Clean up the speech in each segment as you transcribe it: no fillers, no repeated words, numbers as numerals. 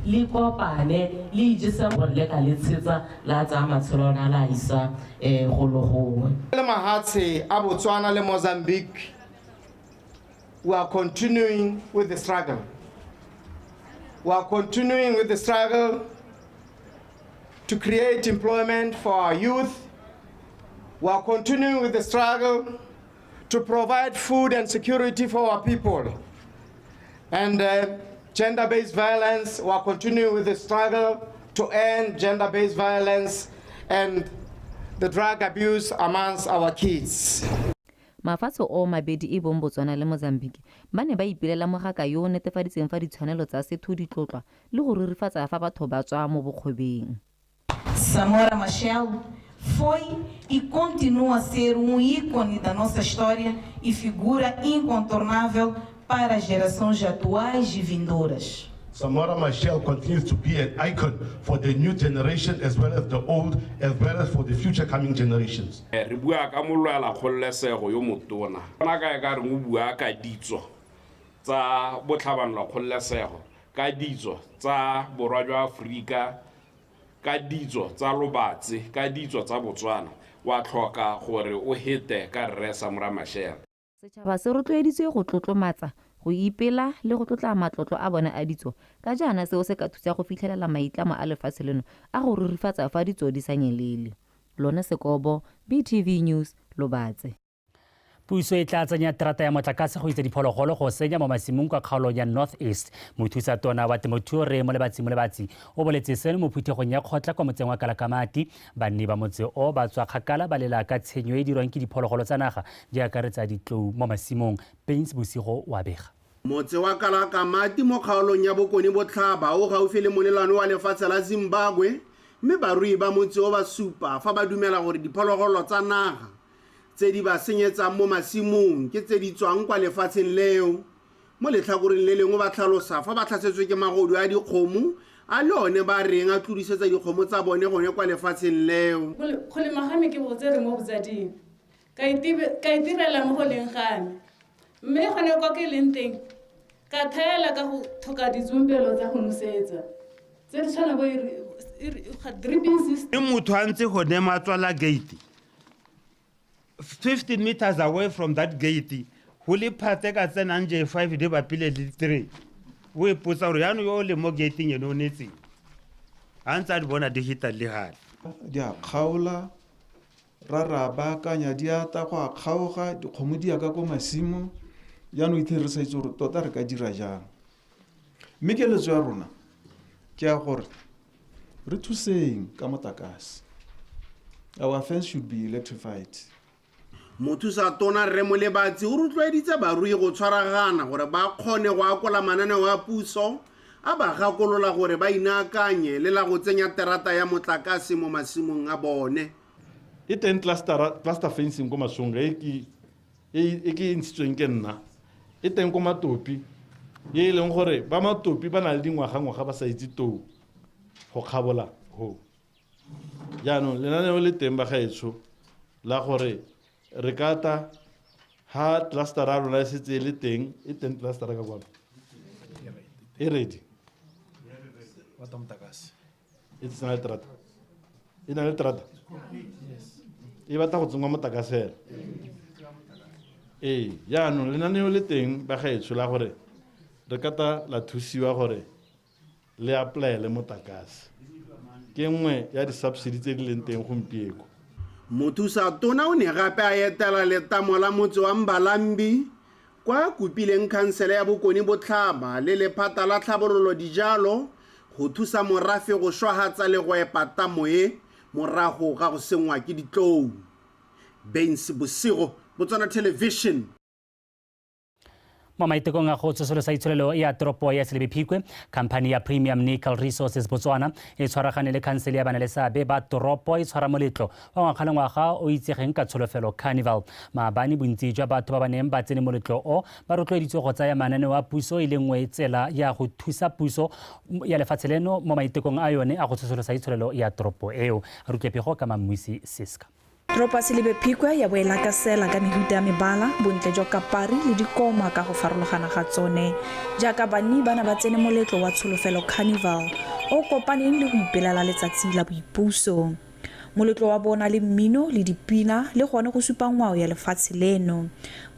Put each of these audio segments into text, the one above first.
Le kopane le ijese gore le ka le tshetsa la tsaya matshelo a la isa golo gongwe. Le mahatshe a Botswana le Mozambique, we are continuing with the struggle. We are continuing with the struggle to create employment for our youth. We are continuing with the struggle to provide food and security for our people. And gender-based violence, we are continuing with the struggle to end gender-based violence and the drug abuse amongst our kids. Mafatshe o mabedi e bong Botswana le Mozambique ba ne ba ipelela mogaka yo o netefaditseng fa ditshwanelo tsa setho di tlotlwa le go rurifatsa fa batho ba tswa mo bokgobeng. Samora Machel foi e continua a ser um ícone da nossa história e figura incontornável para as gerações atuais e vindouras. Samora Machel continues to be an icon for the new generation as well as the old, as well as for the future coming generations. Re bua ka molwela kgololesego yo motona. Bona ka e ka reng o bua ka ditso tsa botlhabanelo kgololesego, ka ditso tsa borwa jwa Aforika, ka ditso tsa Lobatse, ka ditso tsa Botswana, wa tlhoka gore o hete ka rre Samora Machel. Setšhaba se rotloeditswe go tlotlomatsa, go ipela le go tlotla matlotlo a bone a ditso ka jaana seo se ka thusa go fitlhelela maitlamo a lefatshe leno a go rurifatsa fa ditso di sa nyelele. Lone Sekobo, BTV News, Lobatse. Puso e tla tsenya terata ya motlakase go itse diphologolo go senya mo masimong kwa kgaolong ya North East. Mothusa tona wa temothuo re Molebatsi Molebatsi o boletse seno mo phuthegong ya kgotla kwa motseng wa Kalakamati. Banni ba motse o ba tswa kgakala ba lela ka tshenyo e dirwang ke diphologolo tsa naga di akaretsa ditlou mo masimong. Pains Bosigo wa bega. Motse wa Kalakamati mo kgaolong ya Bokone Botlhaba o gaufi le molelwane wa lefatshe la Zimbabwe, mme barui ba motse o ba supa fa ba dumela gore diphologolo tsa naga tse di ba senyetsang mo masimong ke tse di tswang kwa lefatsheng leo. Mo letlhakoreng le lengwe ba tlhalosa fa ba tlhasetswe ke magodu a dikgomo a le one ba reng a tlodisetsa dikgomo tsa bone gone kwa lefatsheng leo. Go lema ga me ke botse re mo botsading, ka itirela mo go leng ga me, mme gone kwa ke leng teng ka thaela ka go tlhoka ditsompelo tsa go nosetsa tse di tshwana bo dripping system. E motho a ntse gone matswala gate 15 meters away from that gate, go le phate ka tsenang J5 di bapile le 3. O ipotsa gore jaanong yo o leng mo gateng ene o netseng a ntse a di bona di hita le gale. Di a kgaola, ra baakanya di ata go a kgaoga, dikgomo di ya ka ko masimo. Jaanong ithe re sa itse gore tota re ka dira jang. Mme keletso ya rona ke ya gore re thuseng ka motlakase. Our fence should be electrified. Mothusa tona rre Molebatsi o rotloeditse barui go tshwaragana gore ba kgone go akola mananeo a puso, a ba gakolola gore ba inaakanye le la go tsenya terata ya motlakase mo masimong a bone. E teng cluster fencing ko Masonga e ke ntshitsweng ke nna. E teng ko Matopi e leng gore ba Matopi ba na le dingwaga-ngwaga ba sa itse tou go kgabola ho. Jaanong lenaneo le teng bagaetsho la gore re ka ta ha cluster ya rona e setse e le teng, e teng cluster ka kwano. E ready. E tsena le terata. E na le terata. E batla go tsenngwa motlakase fela. Ee, jaanong lenaneo le teng bagaetsho la gore re ka ta la thusiwa gore le apply-ele motlakase. Ke nngwe ya di-subsidy tse di leng teng gompieno. Mothusa tona o ne gape a etela letamo la motse wa Mbalambi kwa kopileng khansele ya Bokone Botlhaba le lephata la tlhabololo dijalo go thusa morafe go šwahatsa le go epa tamo e morago ga go senngwa ke ditlou. Bains Bosigo, Botswana Television. Mo maitekong a go tsosolosa itsholelo ya toropo ya Selebi Phikwe, khamphani ya Premium Nickel Resources Botswana e tshwaragane le khansele ya banaleseabe ba toropo e tshwara moletlo wa ngwaga le ngwaga o itsegeng ka tsholofelo Carnival. Maabane bontsi jwa batho ba ba neng ba tsene moletlo o ba rotloeditswe go tsaya mananeo a puso e le nngwe tsela ya go thusa puso ya lefatshe leno mo maitekong a yone a go tsosolosa itsholelo ya toropo eo. Re utlwe pego ka Mammusi Siska. Toropo ya Selebi Phikwe ya bo e lakasela ka mehuta ya mebala, bontle jwa kapari le dikoma ka go farologana ga tsone. Jaaka banni ba ne ba tsene moletlo wa Tsholofelo Carnival o kopaneng le go ipelela letsatsi la boipuso. Moletlo wa bona le mmino le dipina le gone go supa ngwao ya lefatshe leno.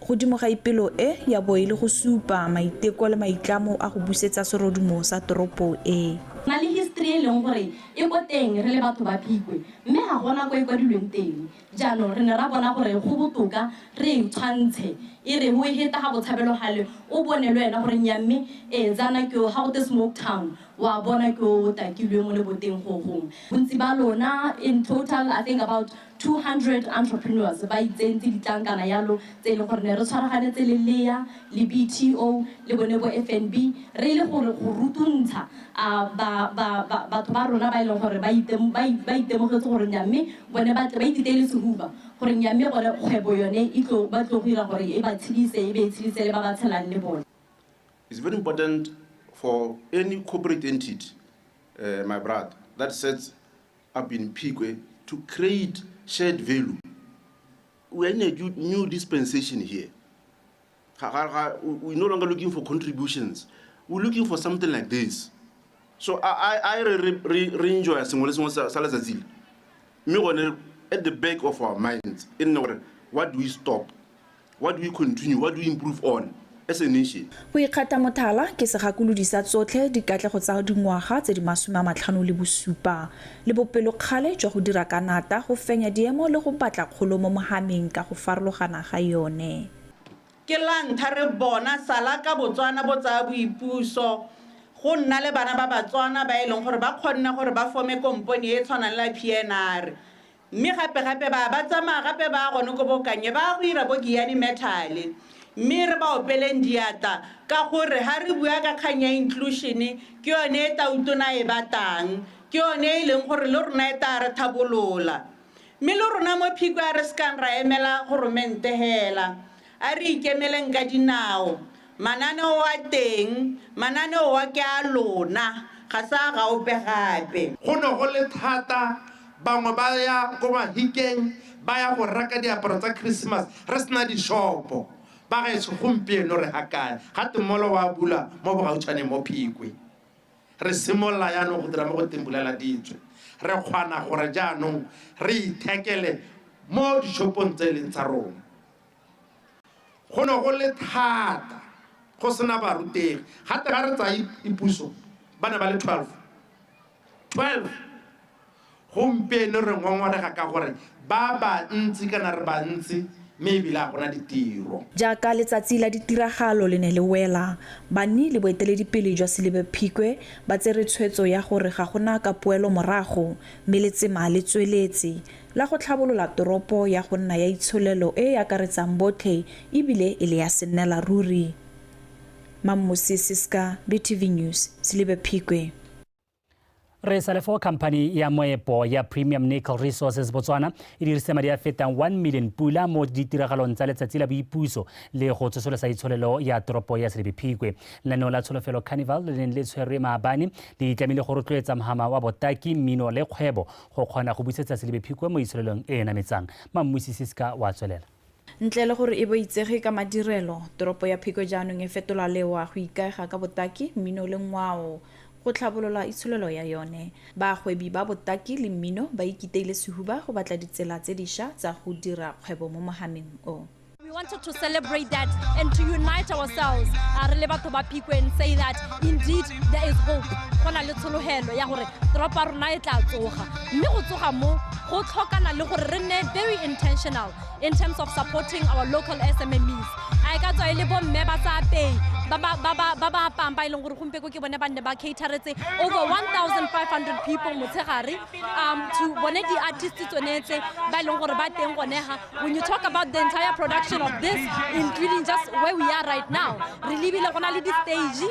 Godimo ga ipelo e ya bo e le go supa maiteko le maitlamo a go busetsa serodumo sa toropo e. Na le history e leng gore e ko teng re le batho ba Phikwe, mme ga gona ko e kwadilweng teng. Jaanong re ne ra bona gore go botoka re e tshwantshe, e re o e heta ga botshabelo gale o bone le wena gore nnyaa mme ee jaana ke o ga gote Smoke Town wa bona ke o takilwe mo leboteng go gongwe. Bontsi ba lona in total I think about 200 entrepreneurs ba itsentse ditlankana yalo tse e leng gore ne re tshwaraganetse le LEA le BTO le bone bo FNB re ile gore go rutuntsha batho ba rona ba e leng gore ba itemogetse gore nnyaa mme bone ba tle ba ititeile sehuba gore nnyaa mme gone kgwebo yone e tlo ba tlo go dira gore e ba tshedise e be e tshedise le ba ba tshelang le bone. It's very important for any corporate entity, my brother, that sets up in Phikwe to create shared value. We are in a new dispensation here. We're no longer looking for contributions. We're looking for something like this. So I re-enjoy sengwe le sengwe sa letsatsi le. Mme gone at the back of our minds, in gore what do we stop? What do we continue? What do we improve on as a nation? Go ikgatha mothala ke segakolodi sa tsotlhe dikatlego tsa dingwaga tse di 57 le bopelokgale jwa go dira ka nata go fenya diemo le go batla kgolo mo mohameng ka go farologana ga yone. Ke la ntlha re bona sala ka Botswana bo tsaya boipuso go nna le bana ba Batswana ba e leng gore ba kgonne gore ba forme kompone e tshwanang le PNR. Mme gape-gape ba ba tsamaya gape ba gone ko bokanye ba go ira bo Giyani Metal. Mme re ba opeleng diatla ka gore ha re bua ka kgang ya inclusion ke yone e tautona e batang, ke yone e leng gore le rona e tla re thabolola. Mme le rona mo Phikwe a re sekang ra emela goromente hela, a re ikemeleng ka dinao. Mananeo a teng, mananeo a ke a lona, ga sa ga ope gape. Go ne go le thata, bangwe ba ya ko Mahikeng ba ya go reka diaparo tsa Christmas re sena dishopo. Ba gaetsho gompieno re ga kae? Ga te molo wa bula mo bogautshwaneng mo Phikwe. Re simolola jaanong go dira mo go teng bulela ditswe. Re kgona gore jaanong re ithekele mo dishopong tse e leng tsa rona. Go ne go le thata go sena barutegi. Gape ga re tsaya ipuso ba ne ba le 12. 12. Gompieno re ngongorega ka gore ba bantsi kana re bantsi mme ebile ga gona ditiro. Jaaka letsatsi la ditiragalo le ne le wela, banni le boeteledipele jwa Selebi Phikwe ba tsere tshwetso ya gore ga gona ka poelo morago mme letsema le tsweletse la go tlhabolola toropo ya go nna ya itsholelo e e akaretsang botlhe ebile e le ya sennela ruri. Mammosi Siska, BTV News, Selebi Phikwe. Re sa le fo company ya moepo ya Premium Nickel Resources Botswana e dirisitse madi a fetang 1 million pula mo ditiragalong tsa letsatsi la boipuso le go tsosolosa itsholelo ya toropo ya Selebi Phikwe. Lenaneo la Tsholofelo Carnival le neng le tshwerwe maabane le itlamile go rotloetsa mohama wa botaki, mmino le kgwebo go kgona go busetsa Selebi Phikwe mo itsholelong e e nametsang. Mammosi Siska wa tswelela. Ntle le gore e bo itsege ka madirelo, toropo ya Phikwe jaanong e fetola lewa go ikaega ka botaki, mmino le ngwao go tlhabolola itsholelo ya yone. Bagwebi ba botaki le mmino ba ikiteile sehuba go batla ditsela tse dišwa tsa go dira kgwebo mo mohameng o. We wanted to celebrate that and to unite ourselves re le batho ba Phikwe and say that indeed there is hope. Go na le tshologelo ya gore toropo ya rona e tla tsoga, mme go tsoga mo go tlhokana le gore re nne very intentional in terms of supporting our local SMMEs. A e ka tswa e le bomme ba sa apei ba ba apang ba e leng gore gompieno ke bone ba nne ba cateretse over 1500 people motshegare, to bone di-artists tsone tse ba e leng gore ba teng gone ga. When you talk about the entire production of this, including just where we are right now, re lebile go na le di-stage,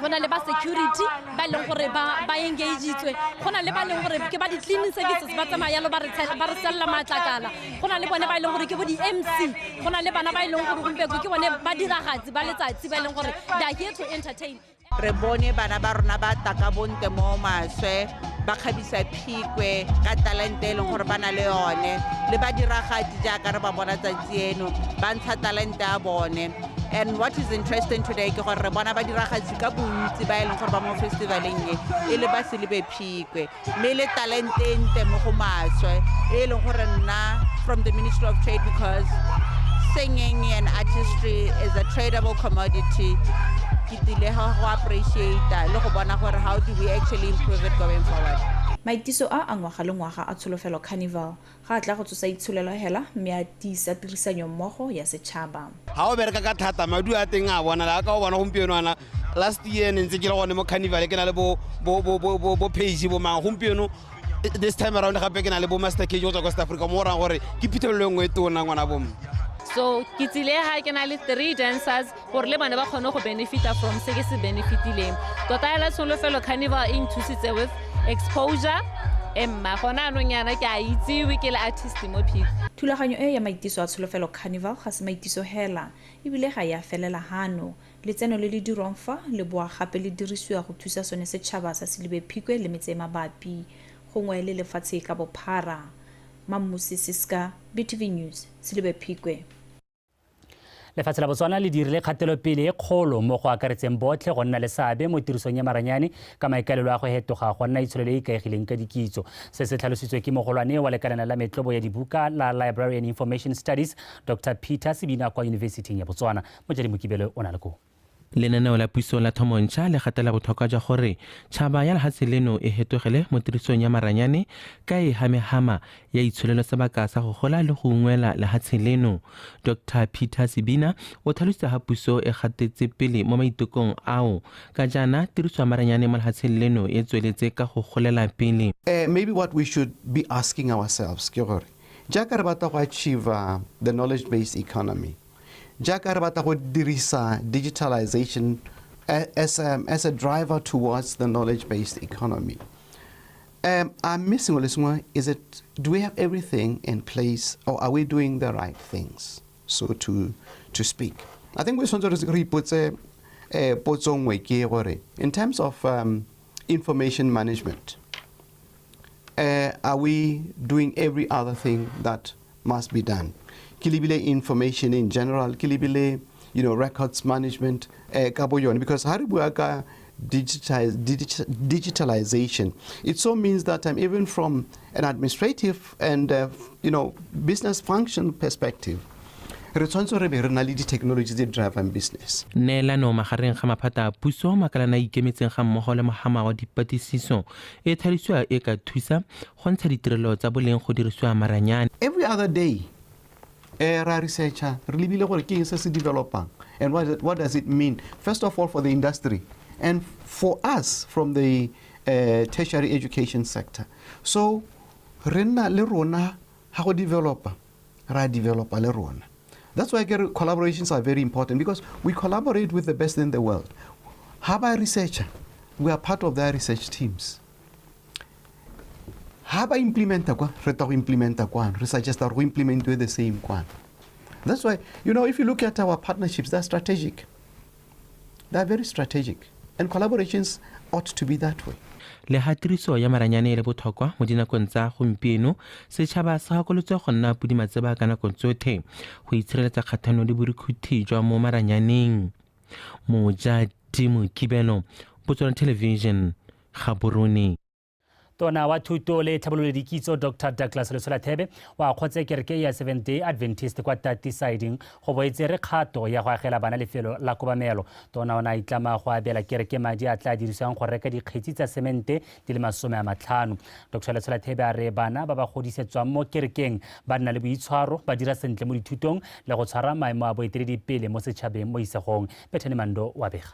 go na le ba security ba e leng gore ba engageitswe, go na le ba e leng gore ke ba di-cleaning services ba tsamaya yalo ba re sella matlakala, go na le bone ba e leng gore ke bo di-MC, go na le bana ba e leng gore gompieno ke bone ba diragatsi ba letsatsi ba e leng gore they are here to entertain. Re bone bana ba rona ba taka bonte mo maswe, ba kgabisa Phikwe ka talente e leng gore ba na le yone, le badiragatsi jaaka re ba bona tsatsi eno ba ntsha talente ya bone. And what is interesting today ke gore re bona badiragatsi ka bontsi ba e leng gore ba mo festivaleng e, e le ba Selebi Phikwe, mme le talente e ntle mo go maswe e leng gore nna from the Ministry of Trade, because singing and artistry is a tradable commodity, ke tlile go appreciate le go bona gore how do we actually improve it going forward. Maitiso a a ngwaga le ngwaga a Tsholofelo Carnival ga a tla go tsosa itsholelo hela, mme a tiisa tirisanyo mmogo ya setšhaba. Ha o bereka ka thata, maduo a teng a bonala. Ka o bona gompieno ana, last year ne ntse ke le gone mo carnival, ke na le bo page bo mang. Gompieno this time around gape ke na le bo Master KG go tswa kwa South Africa, mo go rayang gore ke phitlhelelo e nngwe e tona, ngwana bomme. So ke tsile ha ke na le 3 dancers gore le bone ba kgone go benefita from se ke se benefitileng. Tota hela Tsholofelo Carnival e nthusitse with exposure, emma gona anong yana ke a itsiwe ke le artist mo Phikwe. Thulaganyo e ya maitiso a Tsholofelo Carnival ga se maitiso hela, ebile ga ya felela hano. Letseno le le dirwang fa le boa gape le dirisiwa go thusa sone setšhaba sa Selebi Phikwe le metse e mabapi, gongwe le lefatshe ka bophara. Mammusi Siska, BTV News, Selebi Phikwe. Lefatshe la Botswana le dirile kgatelopele e kgolo mo go akaretseng botlhe go nna le seabe mo tirisong ya maranyane ka maikaelelo a go hetoga go nna itsholelo e ikaegileng ka dikitso. Se se tlhalositswe ke mogolwane wa lekalana la metlobo ya dibuka la Library and Information Studies, Dr. Peter Sebina, kwa Yunibesithing ya Botswana. Mojadi Mokibelo o na le koo. Lenaneo la puso la thomontšha le gatela botlhokwa jwa gore tšhaba ya lehatshe leno e hetogele mo tirisong ya maranyane ka e hamehama ya itsholelo sebaka sa go gola le go ungwela lehatshe leno. Dr. Peter Sebina o tlhalositse ha puso e gatetse pele mo maitekong ao, ka jaana tiriso ya maranyane mo lehatsheng leno e tsweletse ka go golela pele. Maybe what we should be asking ourselves ke gore jaaka re batla go achieve the knowledge based economy, jaaka re batla go dirisa digitalization as a driver towards the knowledge-based economy, I'm missing le sengwe. Is it, do we have everything in place, or are we doing the right things, so to speak? I think we tshwanetse re ipotse potso nngwe ke gore in terms of information management, are we doing every other thing that must be done? Ke lebile information in general, ke lebile records management ka bo yone, because ha re bua ka digitalization, it so means that even from an administrative and business function perspective, re tshwanetse re be re na le di-technology tse drivang business. Neelano magareng ga maphata a puso, makalana a ikemetseng ga mmogo le mogama wa dipatlisiso e tlhalosiwa e ka thusa go ntsha ditirelo tsa boleng go dirisiwa maranyane. Every other day ra researcher, re lebile gore ke eng se se developang and what does it mean, first of all for the industry and for us from the tertiary education sector. So re nna le rona ha go developa, ra developa le rona. That's why collaborations are very important, because we collaborate with the best in the world. Ha ba researcher, we are part of their research teams. Ha ba implementa kwa, re tla go implementa kwano, re suggest gore go implementiwe the same kwano. That's why, if you look at our partnerships, they're strategic. They're very strategic. And collaborations ought to be that way. Le ha tiriso ya maranyane e le botlhokwa mo dinakong tsa gompieno, setšhaba se gakolotswe go nna podimatseba ka nako tsotlhe go itshireletsa kgatlhanong le borukhuthi jwa mo maranyaneng. Mojadi Mokibelo, Botswana Television, Gaborone. Tona wa thuto le tlhabololo dikitso Dr. Douglas Letsholathebe wa akgotse kereke ya Seventh Day Adventist kwa Tati Siding go bo e tsere kgato ya go agela bana lefelo la kobamelo. Tona o ne a itlama go abela kereke madi a tla dirisiwang go reka dikgetsi tsa semente di le 50. Dr. Letsholathebe a re bana ba ba godisetswang mo kerekeng ba nna le boitshwaro, ba dira sentle mo dithutong le go tshwara maemo a boeteledipele mo setšhabeng mo isagong. Bethany Mando wa bega.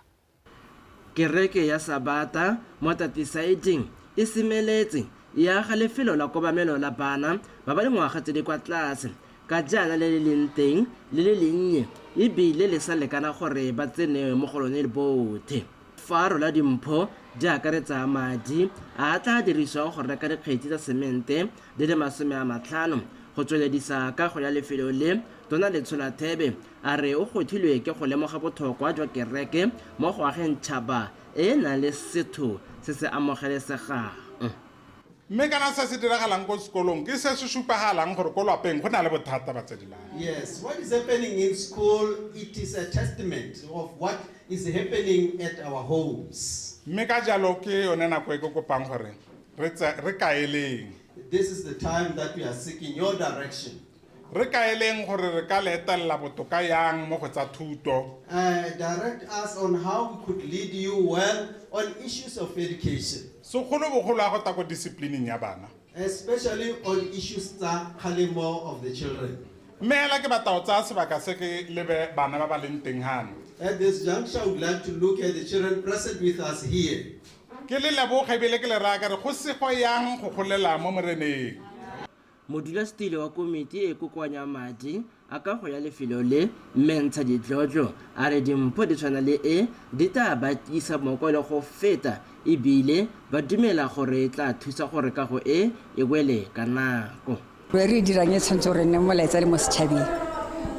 Kereke ya Sabata mo Tati Siding e semeletse e aga lefelo la kobamelo la bana ba ba dingwaga tse di kwa tlase, ka jaana le le leng teng le le lennye ebile le sa lekana gore ba tsene mo go lone botlhe. Fa a rola dimpho di akaretsa madi a a tla dirisiwang go reka dikgetsi tsa semente di le 50 go tsweledisa kago ya lefelo le. Tona Letsholathebe a re o gothilwe ke go lemoga botlhokwa jwa kereke mo go ageng tšhaba e e e nang le setho se se amogelesegang. Mme kana se se diragalang ko sekolong ke se se supagalang gore ko lwapeng go na le bothata batsadi ba. Yes, what is happening in school, it is a testament of what is happening at our homes. Mme ka jalo ke yone nako e ke kopang gore re kaeleng. This is the time that we are seeking your direction. Re kaeleng gore re ka le etelela botoka yang mo go tsa thuto. Direct us on how we could lead you well on issues of education. Segolobogolo a go tla ko disciplining ya bana. Especially on issues tsa kgalemo of the children. Mme hela ke batla go tsaya sebaka se ke lebe bana ba ba leng teng hano. At this juncture, I would like to look at the children present with us here. Ke le leboge ebile ke le raya ka re go sego yang go golela mo moreneng. Modulasetilo wa komiti e kokoanya madi a kago ya lefelo le mme Ntsha Ditlotlo a re dimpho di tshwana le e di tla ba tiisa moko le go feta ebile ba dumela gore e tla thusa gore kago e e wele ka nako. Re re dirang e tshwanetse gore nne molaetsa le mo setšhabeng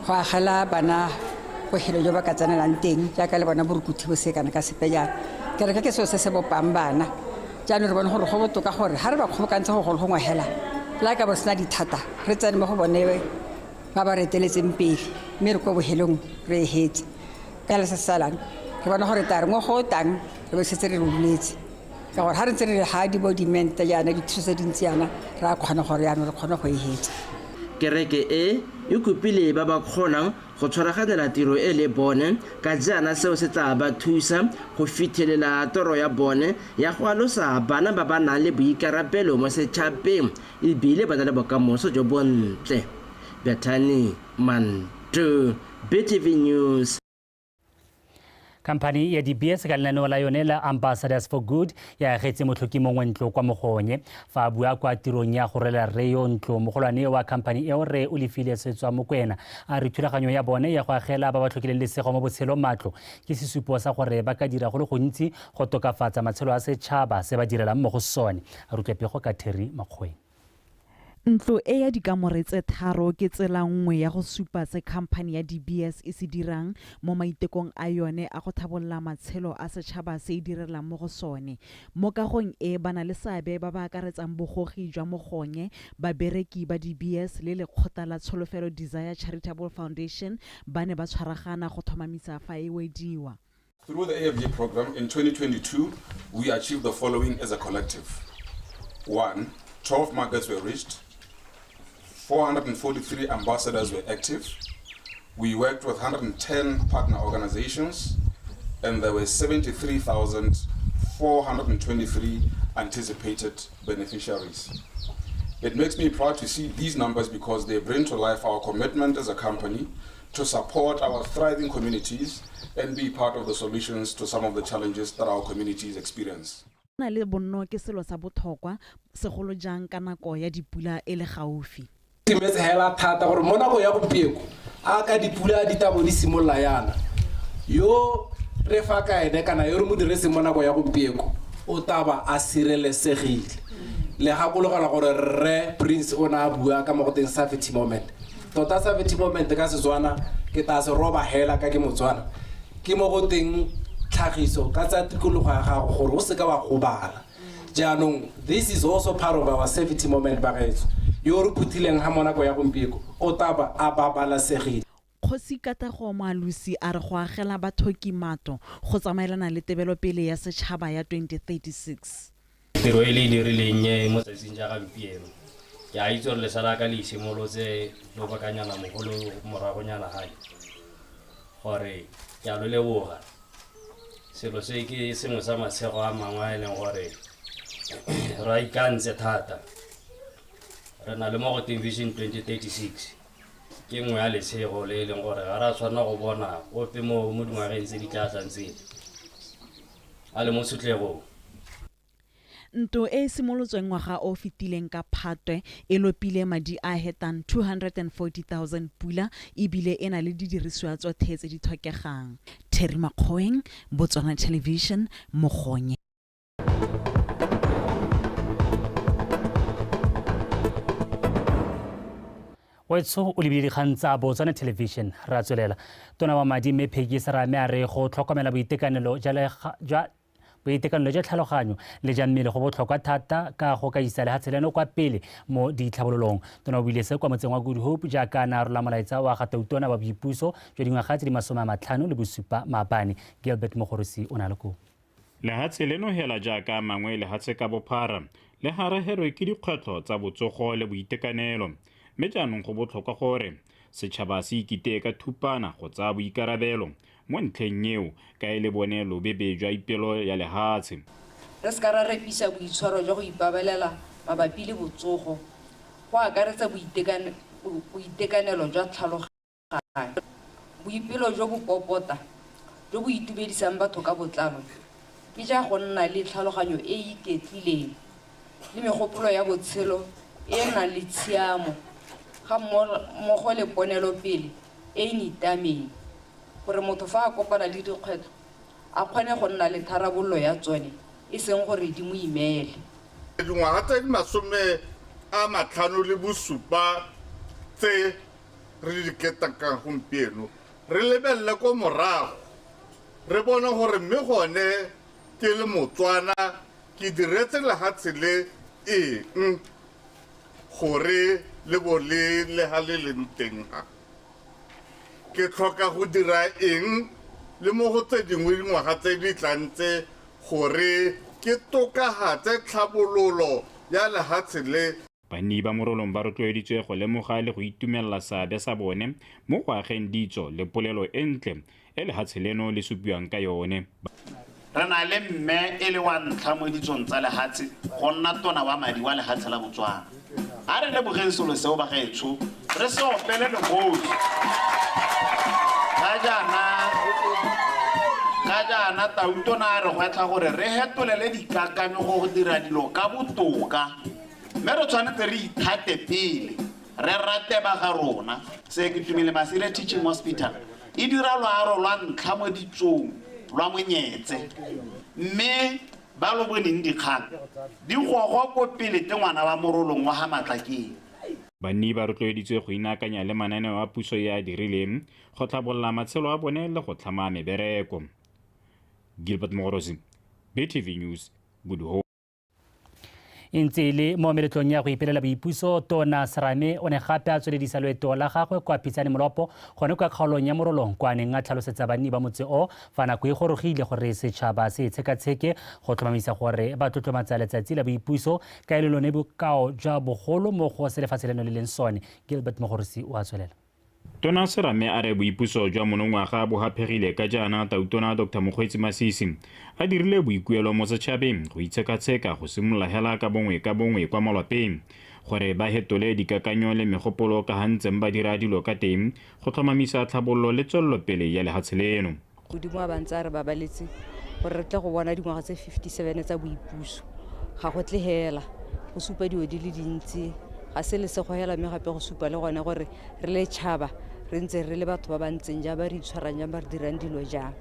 go agela bana bogelo jo ba ka tsenelang teng jaaka le bona borukuthi bo se kana ka sepe jaana. Kereke ke selo se se bopang bana, jaanong re bone gore go botoka gore ga re ba kgobokantse go golo gongwe hela le ka bo sena dithata re tsene mo go bone ba ba reteletseng pele mme re ko bohelong re e hetse. Ka le se salang re bona gore tare mo go tang re bo setse re ruletse ka gore ga re ntse re ga di bo dimente jaana dithuso tse dintsi jaana re a kgona gore jaanong re kgone go e hetsa. Kereke e e kopile ba ba kgonang go tshwaraganela tiro e le bone ka jaana seo se tla ba thusa go fitlhelela toro ya bone ya go alosa bana ba ba nang le boikarabelo mo setšhabeng ebile ba na le bokamoso jo bontle. Bethany Manto, BTV News. Khamphani ya DBS ka lenaneo la yone la Ambassadors for Good ya agetse motlhoki mongwe ntlo kwa Mogonye. Fa a bua kwa tirong ya go rela rre yo ntlo, mogolwane wa khamphani eo rre o lefile Setswa Mokwena a re thulaganyo ya bone ya go agela ba ba tlhokileng lesego mo botshelong matlo ke sesupo sa gore ba ka dira go le gontsi go tokafatsa matshelo a setšhaba se ba direlang mo go sone. A re utlwe pego ka Terry Makgoeng. Ntlo e ya dikamore tse tharo ke tsela nngwe ya go supa se khamphani ya DBS e se dirang mo maitekong a yone a go tlhabolola matshelo a setšhaba se e direlang mo go sone. Mo kagong e ba na le seabe ba ba akaretsang bogogi jwa Mogonye, babereki ba DBS le lekgotla la Tsholofelo Desire Charitable Foundation ba ne ba tshwaragana go tlhomamisa fa e wediwa. Through the AFG program in 2022, we achieved the following as a collective. 1, 12 markets were reached. 443 ambassadors were active. We worked with 110 partner organizations, and there were 73,423 anticipated beneficiaries. It makes me proud to see these numbers because they bring to life our commitment as a company to support our thriving communities and be part of the solutions to some of the challenges that our communities experience. Na le bonno ke selo sa botlhokwa segolo jang ka nako ya dipula e le gaufi. Timetse hela thata gore mo nako ya gompieko a ka dipula di tabo di simolola yana yo re fa ka ene kana yo re mo direseng mo nako ya gompieko o taba a sirelesegile. Le gakologela gore rre Prince o ne a bua ka mo go teng safety moment. Tota safety moment ka Setswana ke ta se roba hela ka ke Motswana ke mo go teng tlhagiso ka tsa tikologo ya gago gore o seka wa gobala. Jaanong this is also part of our safety moment bagaetso yo re phuthileng ga mo nako ya gompieko o taba a babalesegile. Kgosi Katlego Moalosi a re go agela bathoki matlo go tsamaelana le tebelopele ya setšhaba ya 2036. Tiro e le e dirileng e mo tsatsing ja gompieno ke a itse gore lesala ka le isimolotse lobakanyana mogolo moragonyana gae gore ke a lo leboga. Selo se ke sengwe sa matshego a mangwe a e leng gore re a ikantse thata. Re na le mo go teng Vision 2036 ke nngwe ya letshego le e leng gore ga re a tshwanela go bona ope mo dingwageng tse di tla tlang tsele a le mo tshotlegong. Ntlo e e simolotsweng ngwaga o fetileng ka Phatwe e lopile madi a hetang 240,000 pula ebile e na le didirisiwa tsotlhe tse di tlhokegang. Terry Makgoeng, Botswana Television, Mogonye. Wetso o lebile dikgang tsa Botswana Television re a tswelela. Tona wa madi mme Peggy Serame a re go tlhokomela boitekanelo jwa Boitekanelo jwa tlhaloganyo le jwa mmele go botlhokwa thata ka go ka isa lehatshe leno kwa pele mo ditlhabololong. Tona o buile se kwa motseng wa Good Hope jaaka a ne a rola molaetsa wa ga Tautona wa boipuso jwa dingwaga tse di 57 maabane. Gilbert Mogorosi o na le koo. Lehatshe leno hela jaaka mangwe lehatshe ka bophara le garagerwe ke dikgwetlho tsa botsogo le boitekanelo, mme jaanong go botlhokwa gore setšhaba se ikitee ka thupana go tsaya boikarabelo mo ntlheng eo ka e le bone lobebe jwa ipelo ya lehatshe. Re se ka ra repisa boitshwaro jwa go ipabalela mabapi le botsogo, go akaretsa boitekanelo jwa tlhaloganyo, boipelo jo bo popota jo bo itumedisang batho ka botlalo ke ja go nna le tlhaloganyo e e iketlileng le megopolo ya botshelo e e nang le tshiamo ga mmogo le ponelopele e e nitameng, gore motho fa a kopana le dikgwetlho a kgone go nna le tharabololo ya tsone e seng gore di mo imele. Dingwaga tse di 57 tse re di ketekang gompieno, re lebelele ko morago re bone gore mme gone ke le Motswana ke diretse lehatshe le eng gore le bo le leha le leng teng ha. Ke tlhoka go dira eng le mo go tse dingwe dingwaga tse di tlang tse gore ke tokafatse tlhabololo ya lehatshe le. Banni ba Morolong ba rotloeditswe go lemoga le go itumelela seabe sa bone mo go ageng ditso le polelo e ntle e lehatshe leno le supiwang ka yone. Re na le mme e le wa ntlha mo ditsong tsa lehatshe go nna tona wa madi wa lehatshe la Botswana. A re lebogeng selo seo bagaetsho, re se opele legosi. Ka jaana Tautona a re gwetlha gore re hetolele dikakanyo go dira dilo ka botoka, mme re tshwanetse re ithate pele, re rate ba ga rona. Se ke tumile Masire Teaching Hospital e dira loaro lwa ntlha mo ditsong lwa monyetse, mme ba lo boneng dikgang di gogwa ko pele te ngwana wa Morolong wa ga Matlakeng. Banni ba rotloeditswe go inaakanya le mananeo a puso e a dirileng go tlhabolola matshelo a bone le go tlhama mebereko. Gilbert Mogorosi, BTV News, Good Hope. E ntse e le mo meletlong ya go ipelela boipuso, Tona Serame o ne gape a tsweledisa loeto la gagwe kwa Phitshane Molopo gone kwa kgaolong ya Morolong kwa neng a tlhalosetsa banni ba motse o fa nako e gorogile gore setšhaba se tshekatsheke go tlhomamisa gore ba tlotlomatsa letsatsi la boipuso ka e le lone bokao jwa bogolo mo go se lefatshe leno le leng sone. Gilbert Mogorosi o a tswelela. Tona Serame a re boipuso jwa monongwaga bo haphegile ka jaana Tautona Dr. Mokgweetsi Masisi a dirile boikuelo mo setšhabeng go itshekatsheka go simolola hela ka bongwe kwa malapeng gore ba hetole dikakanyo le megopolo ka ga ntseng ba dira dilo ka teng go tlhomamisa tlhabololo le tswelelopele ya lehatshe leno. Godimo a ba ntse a re babaletse gore re tle go bona dingwaga tse 57 tsa boipuso, ga go tle hela go supa dilo di le dintsi, ga se lesego hela mme gape go supa le gone gore re le tšhaba re ntse re le batho ba ba ntseng jang, ba re itshwarang jang, ba re dirang dilo jang.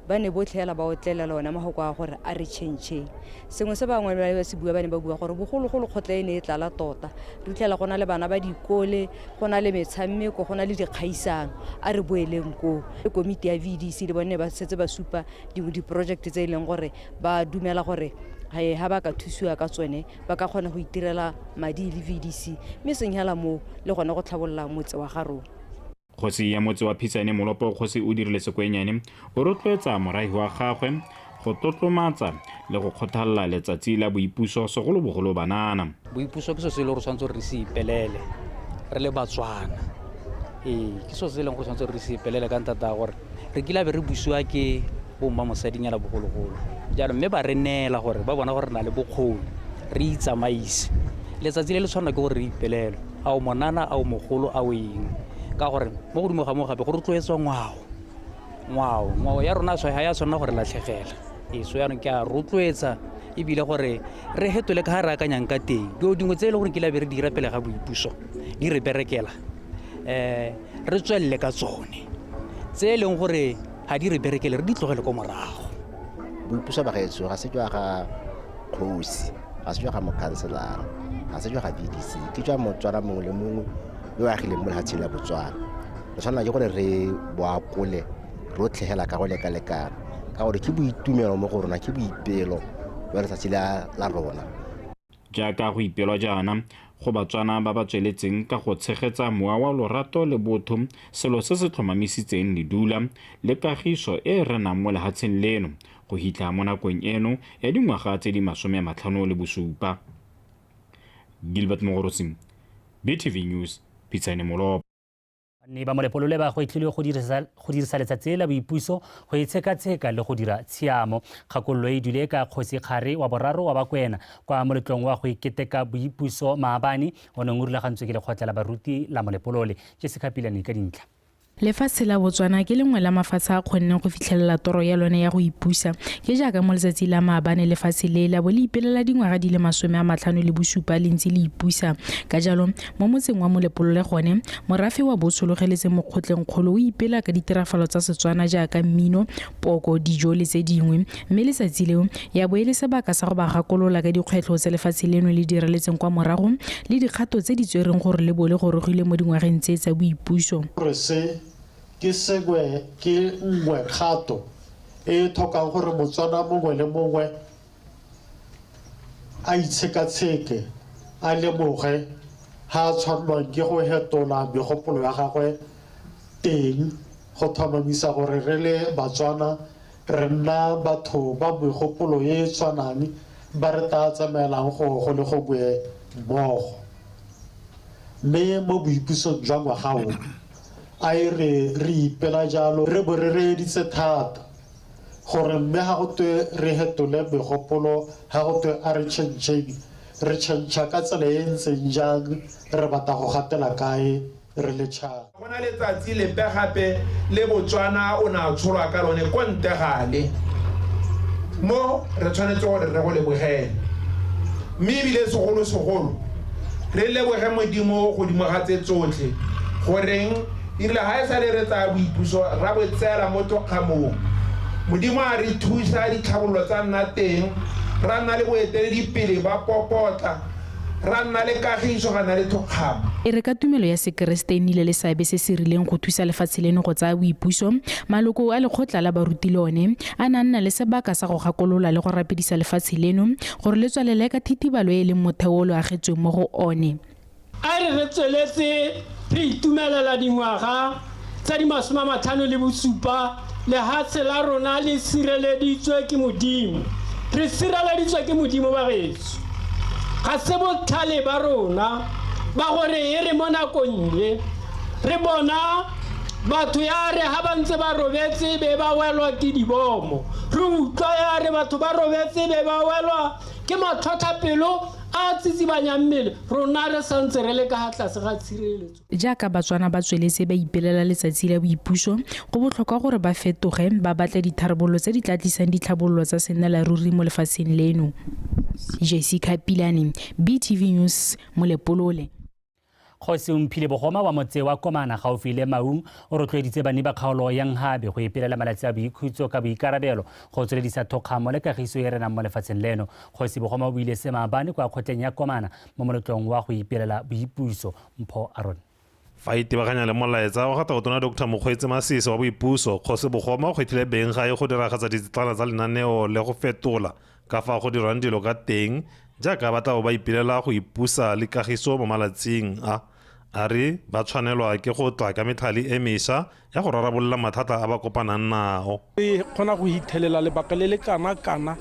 Ba ne botlhe hela ba otlelela ona mahoko a gore a re tšhentšheng. Sengwe se bangwe ba se bua, ba ne ba bua gore bogologolo kgotla e ne e tlala tota, re fitlhela go na le bana ba dikole, go na le metshameko, go na le dikgaisano, a re boeleng koo. Komiti ya VDC le bone ba setse ba supa dingwe diprojekte tse e leng gore ba dumela gore ha ba ka thusiwa ka tsone ba ka kgona go itirela madi le VDC, mme seng hela moo le gone go tlhabolola motse wa ga rona. Kgosi ya motse wa Phitshane Molopo, Kgosi o dirile Sekwenyane, o rotloetsa morahi wa gagwe go tlotlomatsa le go kgothalela letsatsi la boipuso segolobogolo banana. Boipuso ke selo se e leng gore tshwanetse re se ipelele re le Batswana. Ee, ke selo se e leng gore tshwanetse re se ipelele ka ntata ya gore re kile be re busiwa ke bomma mosadinyana bogologolo. Jaanong mme ba re neela gore ba bona gore re na le bokgoni, re itsamaise. Letsatsi le le tshwanela ke gore re ipelele, a o monana, a o mogolo, a o eng. Ka gore mo godimo ga moo gape go rotloetswa ngwao. Ngwao ya rona ga ya tshwanela gore latlhegela. Ee, so jaanong ke a rotloetsa ebile gore re hetole ka ga re akanyang ka teng. Dilo dingwe tse e leng gore ke la be re dira pele ga boipuso di re berekela, re tswelele ka tsone. Tse e leng gore ga di re berekele re di tlogele ko morago. Boipuso bagaetsho ga se jwa ga kgosi, ga se jwa ga mokhanselara, ga se jwa ga VDC, ke jwa Motswana mongwe le mongwe yo agileng mo lefatsheng la Botswana. Re tshwanela ke gore re boakole rotlhe hela ka go lekalekana, Ka gore ke boitumelo mo go rona, ke boipelo jwa letsatsi la rona. Jaaka go ipelwa jaana, go Batswana ba ba tsweletseng ka go tshegetsa mowa wa lorato le botho, selo se se tlhomamisitseng ledula le kagiso e e renang mo lefatsheng leno go hitlha mo nakong eno ya dingwaga tse di 57. Gilbert Mogorosi, BTV News, Pitsane Molopo. Banni ba Molepolole ba gwetlhilwe go dirisa letsatsi la boipuso go itshekatsheka le go dira tshiamo. Kgakololo e dule ka Kgosi Kgari wa boraro wa Bakwena kwa moletlong wa go iketeka boipuso maabane o neng o rulagantswe ke lekgotla la baruti la Molepolole. Jessica Pilane ka dintlha. Lefatshe la Botswana ke lengwe la mafatshe a kgonneng go fitlhelela toro ya lone ya go ipusa. Ke jaaka mo letsatsi la maabane lefatshe le la bo le ipelela dingwaga di le 57 le ntse le ipusa. Ka jalo mo motseng wa Molepolole gone morafe wa bo tshologeletse mo kgotleng kgolo o ipela ka ditirafalo tsa Setswana jaaka mmino, poko, dijo le tse dingwe. Mme letsatsi leo ya bo e le sebaka sa go ba gakolola ka dikgwetlho tse lefatshe leno le direletseng kwa morago le dikgato tse di tswereng gore le bo le gorogile mo dingwageng tse tsa boipuso. Ke sengwe ke nngwe kgato e tlhokang gore Motswana mongwe le mongwe a itshekatsheke, a lemoge ha a tshwannwang ke go hetola megopolo ya gagwe teng go tlhomamisa gore re le Batswana re nna batho ba megopolo e e tshwanang ba re tla tsamaelang go le gongwe mmogo. Mme mo boipusong jwa ngwaga o a e re ipela jalo re bo re reeditse thata gore mme ga go twe re hetole megopolo, ga go twe a re change-eng, re change-a ka tsela e ntseng jang, re batla go gatela kae re le tšhaba. Go na letsatsi lepe gape le Botswana o ne a tsholwa ka lone ko ntle gale mo re tshwanetse gore re go lebogele, mme ebile segolo-segolo re leboge Modimo godimo ga tse tsotlhe goreng erile ga e sale re tsaya boipuso ra bo tseela mo tokgamong. Modimo a re thusa ditlhabololo tsa nna teng, ra nna le boeteledipele ba popotla, ra nna le kagiso, ga nna le thokgamo. E re ka tumelo ya Sekeresete e nnile le seabe se se rileng go thusa lefatshe leno go tsaya boipuso, maloko a lekgotla la baruti le one a ne a nna le sebaka sa go gakolola le go rapedisa lefatshe leno gore le tswelele ka thitibalo e e leng motheo o lo agetsweng mo go one. A re tsweletse re itumelela dingwaga tsa di 57, lehatshe la rona le sireleditswe ke Modimo. Re sireleditswe ke Modimo bagetso. Ga se botlhale ba rona ba gore e re mo nakong e re bona batho ya re ha ba ntse ba robetse be ba welwa ke dibomo, re utlwa ya re batho ba robetse be ba welwa ke matlhotlhapelo a tsitsibanyang mmele, rona re santse re le ka ha tlase ga tshireletso. Jaaka Batswana ba tsweletse ba ipelela letsatsi la boipuso, go botlhokwa gore ba fetoge ba batle ditharabololo tse di tla tlisang ditlhabololo tsa sennelaruri mo lefatsheng leno. Jessica Pilane, BTV News, Molepolole. Kgosi Omphile Bogoma wa motse wa Komana gaufi le Maung o rotloeditse banni ba kgaolo ya Nhabe go ipelela malatsi a boikhutso ka boikarabelo go tsweledisa thokgamo le kagiso e renang mo lefatsheng leno. Kgosi Bogoma o buile se maabane kwa kgotleng ya Komana mo moletlong wa go ipelela boipuso. Mpho Aron. Fa itebaganya le molaetsa wa ga Tautona Dr. Mokgweetsi Masisi wa boipuso, Kgosi Bogoma o kgwetlhile beng gae go diragatsa ditsetlana tsa lenaneo le go fetola ka fa go dirwang dilo ka teng jaaka ba tla bo ba ipelela go ipusa le kagiso mo malatsing a. A re ba tshwanelwa ke go tla ka metlhale e mešwa ya go rarabolola mathata a ba kopanang nao. Re kgona go ithelela lebaka le le kana-kana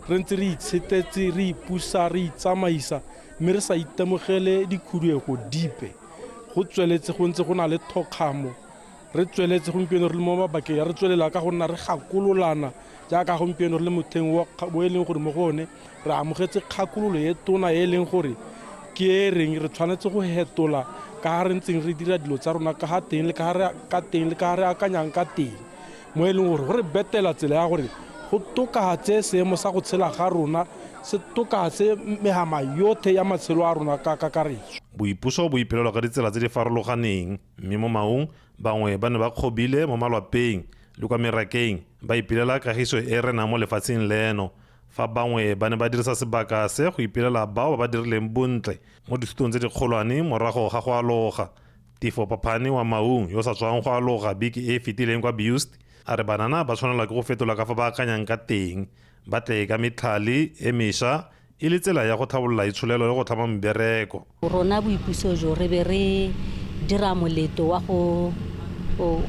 re ntse re itshetetse, re ipusa, re itsamaisa, mme re sa itemogele dikhuduego dipe. Go tsweletse go ntse go na le thokgamo, re tsweletse gompieno re le mo mabakeng, re tswelela ka go nna re gakololana jaaka gompieno re le motheng o e leng gore mo go one re amogetse kgakololo e tona e leng gore ke e reng re tshwanetse go hetola ka ga re ntseng re dira dilo tsa rona ka ga teng le ka ga teng le ka ga re akanyang ka teng, mo e leng gore go re betela tsela ya gore go tokafatse seemo sa go tshela ga rona, se tokafatse megama yotlhe ya matshelo a rona ka kakaretso. Boipuso bo ipelelwa ka ditsela tse di farologaneng, mme mo Maung bangwe ba ne ba kgobile mo malwapeng le kwa merakeng ba ipelela kagiso e renang mo lefatsheng leno, fa bangwe ba ne ba dirisa sebaka se go ipelela bao ba ba dirileng bontle mo dithutong tse dikgolwane morago ga go aloga. Tifo Paphane wa Maung yo sa tswang go aloga beke e e fetileng kwa BIUST A re banana ba tshwanelwa ke go fetola ka fa ba akanyang ka teng, ba tle ka metlhale e mešwa e le tsela ya go tlhabolola itsholelo le go tlhama mebereko. Rona boipuso jo re be re dira moleto wa go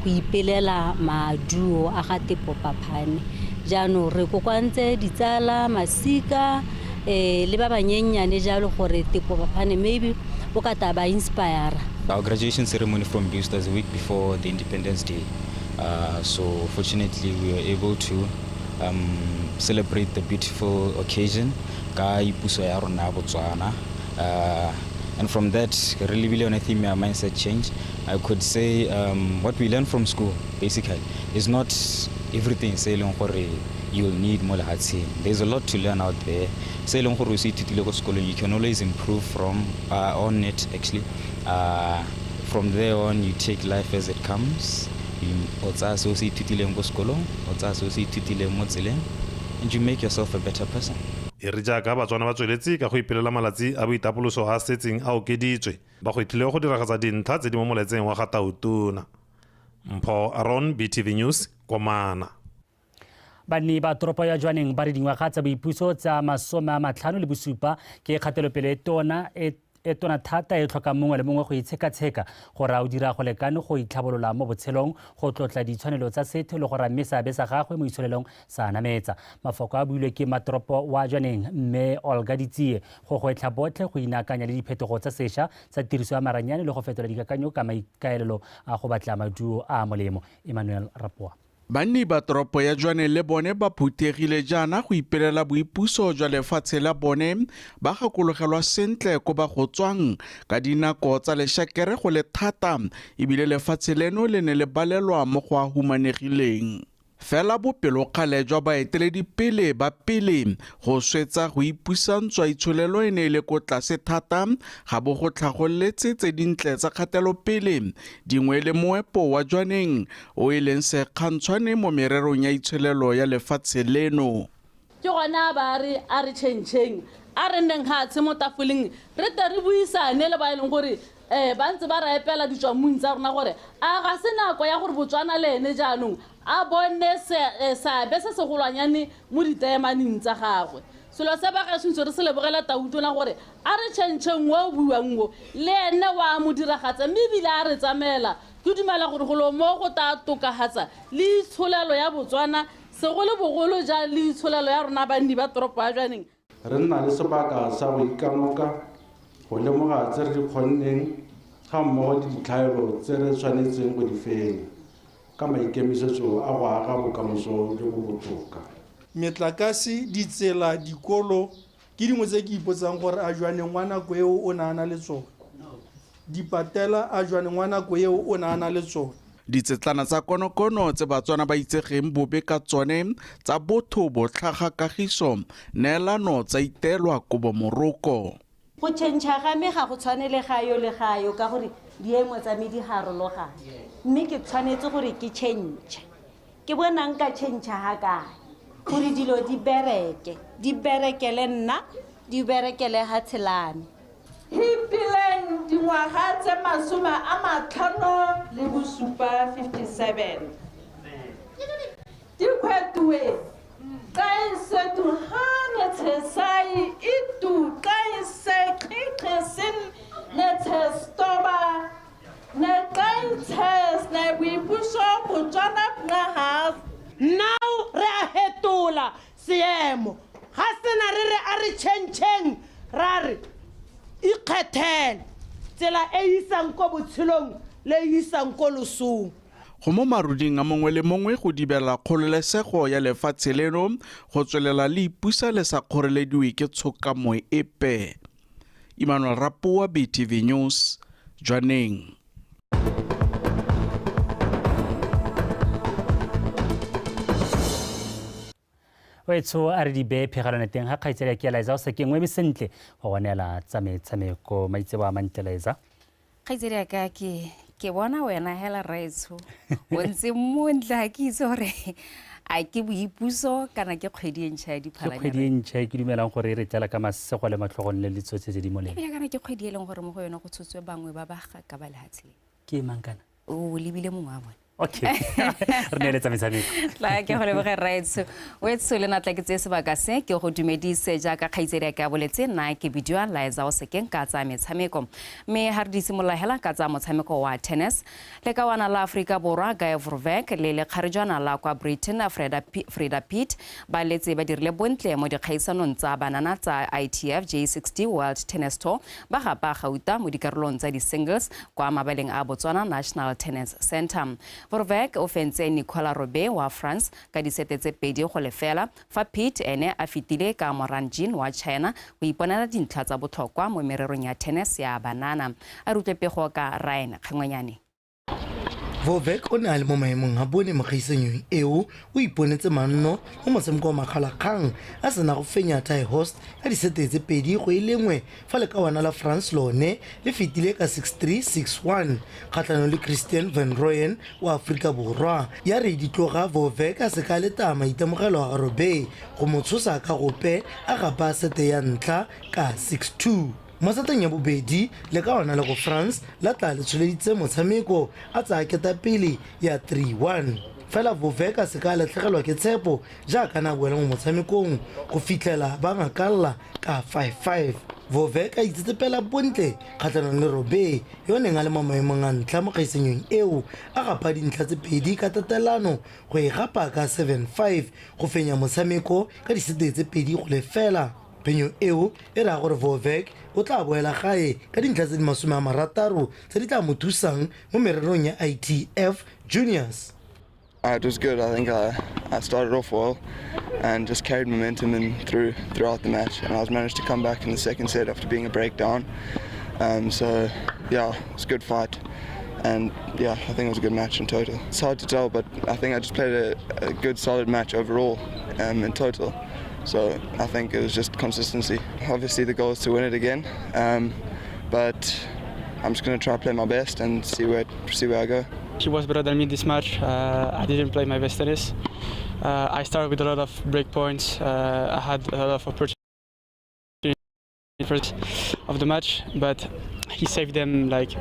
ipelela maduo a ga Tepo Phaphane. Jaanong re kokoantse ditsala, masika le ba banyenyane jalo gore Tepo Phaphane maybe o ka ta ba inspire. Our graduation ceremony from BIUST was a week before the Independence Day. So fortunately we were able to celebrate the beautiful occasion ka ipuso ya rona Botswana. And from that, really, really on a theme, mindset change. I could say what we learn from school basically is not everything. Se leng gore you'll need mo lehatsheng. There's a lot to learn out there. Se leng gore o se ithutile ko sekolong, you can always improve from on it actually. From there on, you take life as it comes. O tsaya se o se ithutileng ko sekolong, o tsaya se o se ithutileng mo tseleng, and you make yourself a better person. E re jaaka Batswana ba tsweletse ka go ipelela malatsi a boitapoloso a setseng a okeditswe, ba go itlhile go diragatsa dintlha tse di mo molaetseng wa ga Tautona. Mpho Aron, BTV News, Komana. Banni ba toropo ya Jwaneng ba re dingwaga tsa boipuso tsa 57 ke kgatelopele tona e tona thata e tlhokang mongwe le mongwe go itshekatsheka gore a o dira go lekane go itlhabolola mo botshelong, go tlotla ditshwanelo tsa setho le gore mme seabe sa gagwe mo itsholelong sa nametsa. Mafoko a builwe ke matoropo wa Jwaneng mme Olga Ditsie go gwetlha botlhe go inaakanya le diphetogo tsa sešwa tsa tiriso ya maranyane le go fetola dikakanyo ka maikaelelo a go batla maduo a molemo. Emmanuel Rapoa. Banni ba toropo ya Jwaneng le bone ba phuthegile jaana go ipelela boipuso jwa lefatshe la bone, ba gakologelwa sentle ko ba go tswang ka dinako tsa lešakere go le thata, ebile lefatshe leno le ne le balelwa mo go a humanegileng. Fela bopelokgale jwa baeteledipele ba pele go swetsa go ipusa ntswa itsholelo e ne e le ko tlase thata, ga bo go tlhagoletse tse dintle tsa kgatelopele dingwe le moepo wa Jwaneng o e leng sekgantshwane mo mererong ya itsholelo ya lefatshe leno. Ke gona ba re a re tšhentšheng, a re nneng gatshe mo tafoleng re tle re buisane le ba e leng gore ba ntse ba re epela ditswammung tsa rona gore a ga se nako ya gore Botswana le ene jaanong a bone seabe se segolwanyane mo diteemaneng tsa gagwe. Selo se ba gašentse re se lebogela Tautona gore a re tšhentšheng o buang o le ene wa mo diragatsa mme ebile a re tsamaela. Ke dumela gore golo mo go ta tokagatsa le itsholelo ya Botswana, segolobogolo jang le itsholelo ya rona banni ba toropo ya Jwaneng. Re nna le sebaka sa go ikanoka, go lemoga tse re di kgonneng ga mmogo le ditlhaelo tse re tshwanetseng go di fenya ka maikemisetso a go aga bokamoso jo bo botoka. Metlakase, ditsela, dikolo ke dingwe tse ke ipotsang gore a Jwaneng wa nako eo o ne a na le tsone, dipatela a Jwaneng wa nako eo o ne a na le tsone. Ditsetlana tsa konokono tse Batswana ba itsegeng bobe ka tsone tsa botho, botlhaga, kagiso, neelano tsa itelwa kobo moroko. Go tšhentšha ga me ga go tshwane le ga yo le ga yo ka gore diemo tsa me di harologana, mme ke tshwanetse gore ke tšhentšhe. Ke bonang ka tšhentšha ga kae gore dilo di bereke, di berekele nna, di berekele ga tshelame. Hipileng dingwaga tse 57 57. Dikhwetwe kae se tuhane tshesai itu kae se qhiqhisin ne tshestoba ne kae tshes ne boipuso Botswana bnaha. Now re a hetola seemo ga sena re re a re tšhentšheng ra re ikgethele tsela e isang ko botshelong le isang ko losong. Go mo maruding a mongwe le mongwe go dibela kgololesego ya lefatshe leno go tswelela le ipusa le sa kgorelediwe ke tshokamo epe. Emmanuel Rapoa, BTV News, Jwaneng. Wetso a re di beye phegelwana teng ga kgaitsedi ya ke Eliza o sa kengwe eme sentle go bonela tsa metshameko. Maitsebo a mantle Eliza. Kgaitsedi ya ka ke bona wena hela raetsho o ntse montle, ga ke itse gore a ke boipuso kana ke kgwedi e ntšha ya diphalane. Ke kgwedi e ntšha e ke dumelang gore e re tlala ka masego le matlhogonolo le ditsotsi tse di molemo. Ebile kana ke kgwedi e leng gore mo go yone go tshotswe bangwe ba ba gaka ba lehatshe le. Ke mang kana? O lebile mongwe wa bone. Okay, re neeletsa metshameko. Tla ke go leboge rraetsho. Wetsho le natla ke tseye sebaka se ke go dumedise jaaka kgaitsedi ya ke a boletse, nna ke bidiwa Liza o sekeng ka tsa metshameko. Mme ha re di simolola hela ka tsa motshameko wa tennis, lekawana la Aforika Borwa Guy Verbeek le lekgarejwana la kwa Britain Freda Pitt ba letse ba dirile bontle mo dikgaisanong tsa banana tsa ITF J60 World Tennis Tour, ba gapa gauta mo dikarolong tsa di-singles kwa mabaleng a Botswana National Tennis Center. Verbeek o fentse Nicolas Robert wa France ka disete tse 2-0, fa Pitt ene a fetile ka Moran Jin wa China go iponela dintlha tsa botlhokwa mo mererong ya tennis ya banana. A re utlwe pego ka Ryan Kgengwenyane. Verbeek o ne a le mo maemong a bone mo kgaisanyong eo, o iponetse manno mo motshameko wa makgalakgang a sena go fenya Ty Host ka disete tse 2-1, fa lekawana la France lone le fetile ka 6-3 6-1 kgatlhanong le Christian Van Rooyen wa Aforika Borwa. Ya re di tloga Verbeek a se ka leta maitemogelo a Robert go mo tshosa ka gope, a gapa sete ya ntlha ka 6-2. Mo seteng ya bobedi lekawana le go France la tla le tsholeditse motshameko a tsaya ketapele ya 3-1, fela Verbeek a se ka latlhegelwa ke tshepo jaaka na boela mo motshamekong go fitlhela ba ngakalla ka 5-5. Verbeek a itsetsepela bontle kgatlhanong le Robert yo neng a le mo maemong a ntlha mo kgaisanyong eo, a gapa dintlha tse 2 ka tatelano go e gapa ka 7-5 go fenya motshameko ka disete tse 2-0. Phenyo eo e raya gore Verbeek o tla boela gae ka dintlha tse di 60 tse di tla mo thusang mo mererong ya ITF Juniors. It was good. I think I started off well and just carried momentum in throughout the match, and I was managed to come back in the second set after being a breakdown. So yeah, it was a good fight, and yeah, I think it was a good match in total. It's hard to tell, but I think I just played a good solid match overall in total. So I think it was just consistency. Obviously the goal is to win it again, but I'm just going to try to play my best and see where I go. He was better than me this match. I didn't play my best tennis. I started with a lot of break points. I had a lot of opportunities first of the match, but he saved them like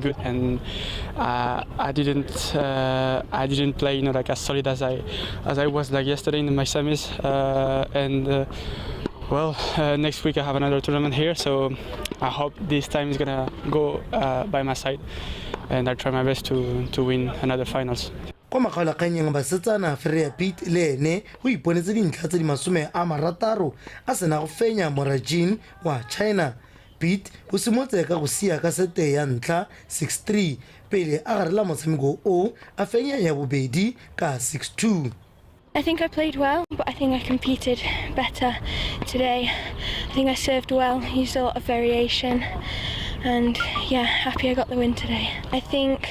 good, and I didn't play, you know, like as solid as I was like yesterday in my semis, and well, next week I have another tournament here, so I hope this time is gonna go by my side, and I try my best to win another finals. Kwa makgaolakganyeng basetsana Freya Pitt le ene o iponetse dintlha tse di 60 a sena go fenya Morajin wa China. Pitt o simotse ka go sia ka sete ya ntlha 6-3 pele a garela motshameko o a fenya ya bobedi ka 6-2. I think I played well, but I think I competed better today. I think I served well, used a lot of variation, and yeah, happy I got the win today. I think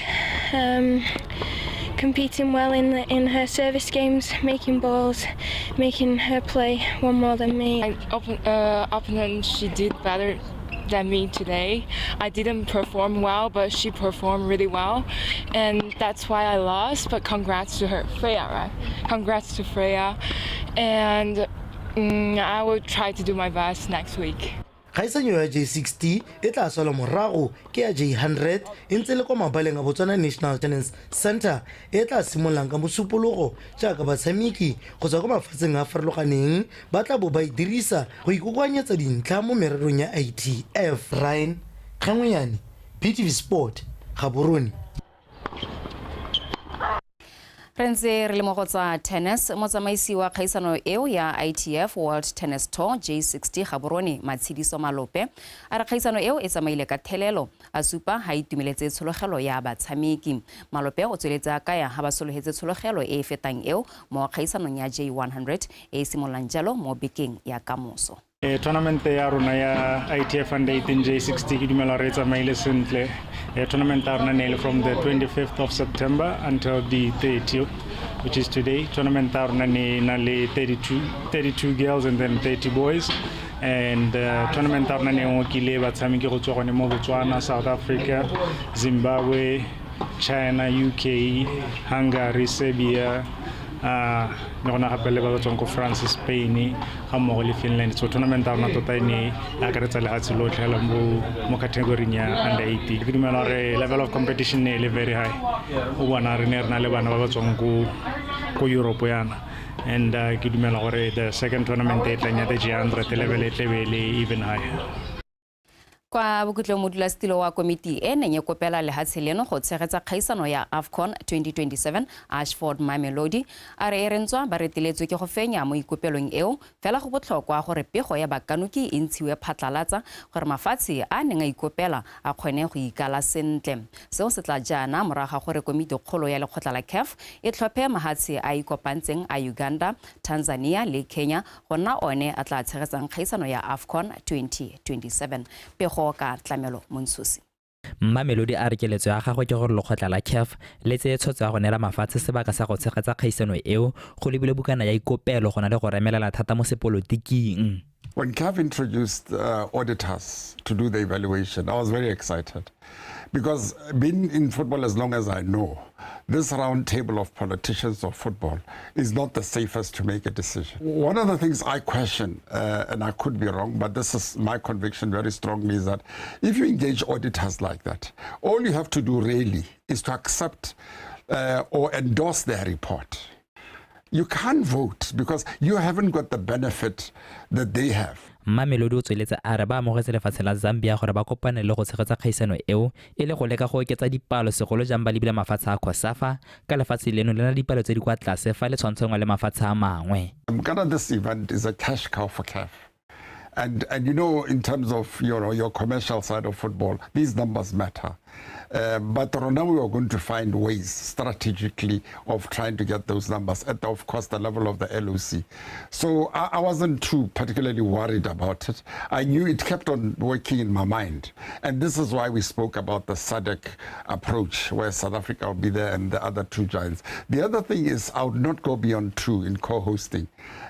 competing well in her service games, making balls, making her play one more than me. Opponent, she did better than me today. I didn't perform well, but she performed really well, and that's why I lost. But congrats to her, Freya, right? Congrats to Freya, and I will try to do my best next week. Kgaisanyo ya J60 e tla swala morago ke ya J100 e ntse le kwa mabaleng a Botswana National Tennis Center e tla simololang ka mosupologo jaaka batshameki go tswa kwa mafatsheng a farologaneng ba tla bo ba e dirisa go ikokoanyetsa dintlha mo mererong ya ITF. Ryan Kgengwenyane, BTV Sport, Gaborone. Re ntse re le mo go tsa tennis, motsamaisi wa kgaisano eo ya ITF World Tennis Tour J60 Gaborone Matshidiso Malope a re kgaisano eo e tsamaile ka thelelo, a supa ha itumeletse tshologelo ya batshameki. Malope o tsweletse a kaya ha ba sologetse tshologelo e e fetang eo mo kgaisanong ya J100 e e simololang jalo mo bekeng ya kamoso. Tournament ya rona ya ITF Under 18 J60 ke dumela re tsamaile sentle. Tournament ya rona ne le from the 25th of September until the 30th, which is today. Tournament ya rona ne na le 32 girls and then 30 boys. And tournament ya rona ne ngokile batshameki go tswa gone mo Botswana, South Africa, Zimbabwe, China, UK, Hungary, Serbia, le gona gape le ba ba tswang ko France, Spain, ga mmogo le Finland. So tournament ya rona tota e ne e akaretsa lefatshe lotlhe hela mo category ya under 18. Ke dumela gore level of competition ne e le very high. O bona re ne re na le bana ba ba tswang ko Europe yana. And ke dumela gore the second tournament e tlang ya the G100 level e tle be le even higher. Kwa bokhutlong modulasetilo wa komiti e neng e kopela lehatshe leno go tshegetsa kgaisano ya AFCON 2027 Ashford Mamelodi a re e rentswa ba reteletswe ke go fenya mo ikopelong eo, fela go botlhokwa gore pego ya bakanoki e ntshiwe phatlalatsa gore mafatshe a neng a ikopela a kgone go ikala sentle. Seo se tla jaana morago ga gore komiti kgolo ya lekgotla la CAF e tlhophe mahatshe a ikopantseng a Uganda, Tanzania le Kenya go nna one a tla tshegetsang kgaisano ya AFCON 2027. Pego ka Tlamelo Montshosi. Mamelodi a re keletso ya gagwe ke gore lekgotla la CAF le tseye tshwetso ya go neela mafatshe sebaka sa go tshegetsa kgaisano eo go lebile bukana ya ikopelo go na le go remelela thata mo sepolotiking. When CAF introduced auditors to do the evaluation, I was very excited because being in football as long as I know, this round table of politicians of football is not the safest to make a decision. One of the things I question, and I could be wrong, but this is my conviction very strongly, is that if you engage auditors like that, all you have to do really is to accept or endorse their report. You can't vote because you haven't got the benefit that they have. Mamelodi o tsweletse a re ba amogetse lefatshe la Zambia gore ba kopane le go tshegetsa kgaisano eo e le go leka go oketsa dipalo segolo jang ba lebile mafatshe a COSAFA ka lefatshe leno le na dipalo tse di kwa tlase fa le tshwantshangwa le mafatshe a mangwe. Ghana, this event is a cash cow for CAF. And you know, in terms of your commercial side of football, these numbers matter. But now we are going to find ways strategically of trying to get those numbers at, of course, the level of the LOC. So I wasn't too particularly worried about it. I knew it kept on working in my mind. And this is why we spoke about the SADC approach, where South Africa will be there and the other two giants. The other thing is I would not go beyond two in co-hosting.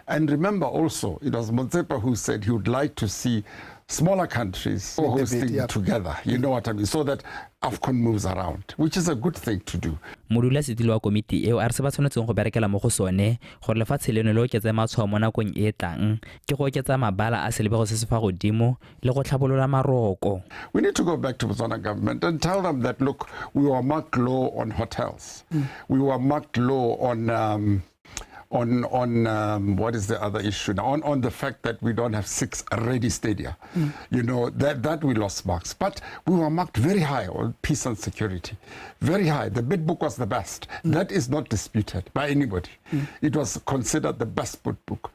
And remember also, it was Motsepe who said he would like to see smaller countries hosting together, you know what I mean, so that AFCON moves around, which is a good thing to do. Modulasetilo wa komiti eo a re se ba tshwanetseng go berekela mo go sone gore lefatshe leno le oketse matshwao mo nakong e tlang ke go oketsa mabala a selebego se se fa godimo le go tlhabolola maroko. We need to go back to Botswana government and tell them that, look, we were marked low on hotels. We were marked low on what is the other issue now? On the fact that we don't have 6 ready stadia. You know, that we lost marks. But we were marked very high on peace and security. Very high. The bid book was the best. That is not disputed by anybody. It was considered the best bid book.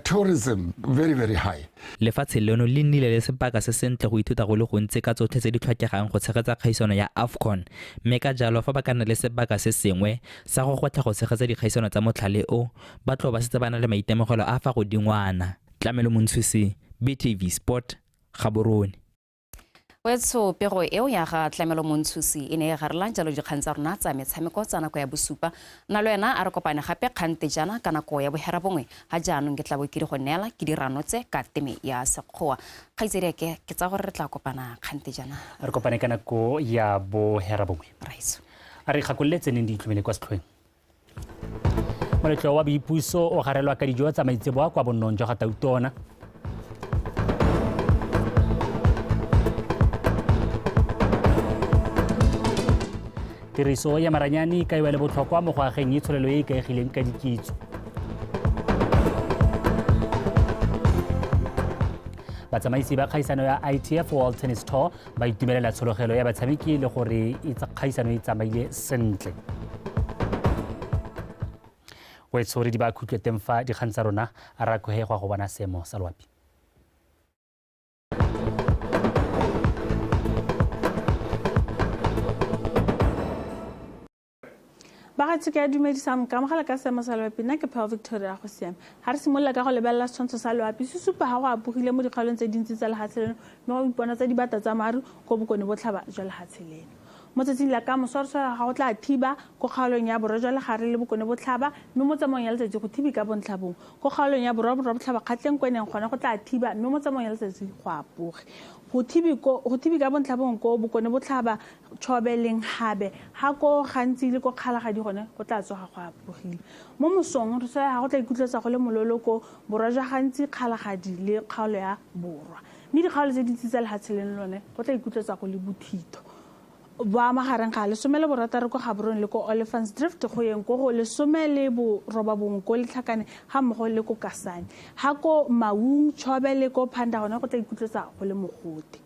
Tourism, very, very high. Lefatshe leno le nnile le sebaka se sentle go ithuta go le gontsi ka tsotlhe tse di tlhokegang go tshegetsa kgaisano ya AFCON, mme ka jalo fa ba ka nna le sebaka se sengwe sa go gwetlha go tshegetsa dikgaisano tsa motlhale o, ba tlo ba setse ba na le maitemogelo a fa godingwana. Tlamelo Montshosi, BTV Sport, Gaborone. Wetso pego eo ya ga Tlamelo Montshosi e ne e garelang jalo dikgang tsa rona tsa metshameko tsa nako ya bosupa. Nna le wena a re kopane gape kgante jaana ka nako ya boherabongwe ga jaanong ke tla bo ke di go neela ke dirano tse ka teme ya Sekgowa. Kgaitsedi ke tsa gore re tla kopana kgante jaana. Re kopane ka nako ya boherabongwe. Raiso. A re gakololetse neng di itlhomile kwa setlhoeng. Moletlo wa boipuso o garelwa ka dijo tsa maitseboa kwa bonnong jwa ga Tautona. Tiriso ya maranyane e kaiwa le botlhokwa mo go ageng itsholelo e e ikaegileng ka dikitso. Batsamaisi ba kgaisano ya ITF World Tennis Tour ba itumelela tshologelo ya batshameki le gore kgaisano e tsamaile sentle. Wetso re di ba khutlwe teng fa dikgang tsa rona a ra kgwegwa go bona seemo sa loapi. Bagatsi ke a dumedisang ka mogala ka seemo sa loapi, nna ke Pearl Victoria go siame. Ga re simolola ka go lebelela setshwantsho sa loapi se supa ga go apogile mo dikgaolong tse dintsi tsa lehatshe leno, mme go ipona tsa dibata tsa maru ko bokone botlhaba jwa lehatshe leno. Mo tsatsing la ka moso re tshwara ga go tla thiba ko kgaolong ya borwa jwa legare le bokone botlhaba, mme mo tsamaong ya letsatsi go thibi ka bontlhabongwe. Ko kgaolong ya borwa borwa botlhaba kgatleng kweneng gona go tla thiba, mme mo tsamaong ya letsatsi go apoge. Go thibi ka bontlhabongwe ko bokone botlhaba Chobe leng Habe, ga ko gantsi le ko Kgalagadi gone go tla tsoga go apogile. Mo mosong re tshwara ga go tla ikutlwetsa go le mololo ko borwa jwa gantsi Kgalagadi le kgaolo ya borwa, mme dikgaolo tse dintsi tsa lehatshe leno lone go tla ikutlwetsa go le bothitho. Ba magareng ga 16 ko Gaborone le ko Oliphant's Drift, go yeng ko go 19 ko Letlhakane ga mmogo le ko Kasane. Ga ko Maung, Chobe le ko Phanda gone go tla ikutlwetsa go le mogote.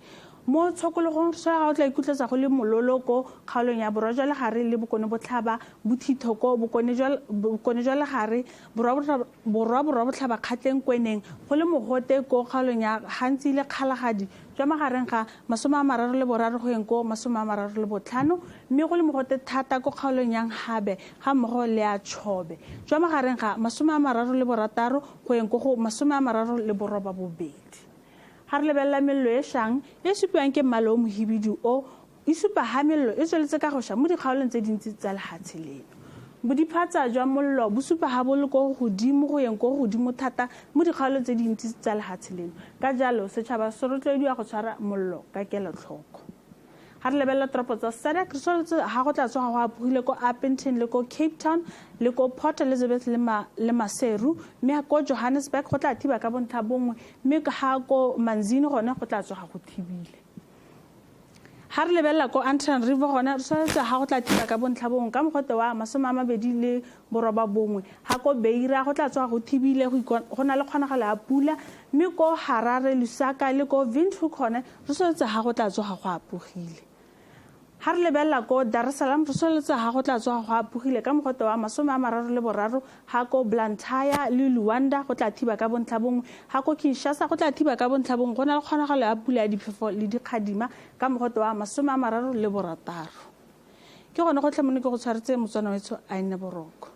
Mo tshokologong re tshwara ga go tla ikutlwetsa go le mololo ko kgaolong ya borwa jwa legare le bokone botlhaba, bothitho ko bokone jwa legare, borwa borwa botlhaba kgatleng kweneng, go le mogote ko kgaolong ya gantsi le Kgalagadi jwa magareng ga 33 go yeng ko 35, mme go le mogote thata ko kgaolong ya Habe ga mmogo le ya Chobe jwa magareng ga 36 go yeng ko go 38. Ga re lebelela mello e šang e supiwang ke mmala o mohibidu o, e supa ha mello e tsweletse ka go ša mo dikgaolong tse dintsi tsa lehatshe leno. Bodiphatsa jwa mollo bo supa ha bo le ko godimo go yeng ko godimo thata mo dikgaolong tse dintsi tsa lehatshe leno. Ka jalo setšhaba se rotloediwa go tshwara mollo ka kelotlhoko. Ga re lebelela toropo tsa SADC, re tshwanetse ga go tla tsoga go apogile ko Upington le ko Cape Town le ko Port Elizabeth le Maseru, mme ko Johannesburg go tla thiba ka bontlha bongwe, mme ga ko Manzini gone go tla tsoga go thibile. Ga re lebelela ko Anton River gone re tshwanetse ga go tla thiba ka bontlha bongwe ka mogote wa 29, ga ko Beira go tla tsoga go thibile, go na le kgonagalo ya pula, mme ko Harare, Lusaka le ko Windhoek gone re tshwanetse ga go tla tsoga go apogile. Ga re lebelela ko Dar es Salaam re tshwanetse ga go tla tsoga go apogile ka mogote wa 33, ga ko Blantyre le Luanda go tla thiba ka bontlha bongwe, ga ko Kinshasa go tla thiba ka bontlha bongwe, go na le kgonagalo ya pula ya diphefo le dikgadima ka mogote wa 36. Ke gone gotlhe mone ke go tshwaretse Motswana wetsho a nne boroko.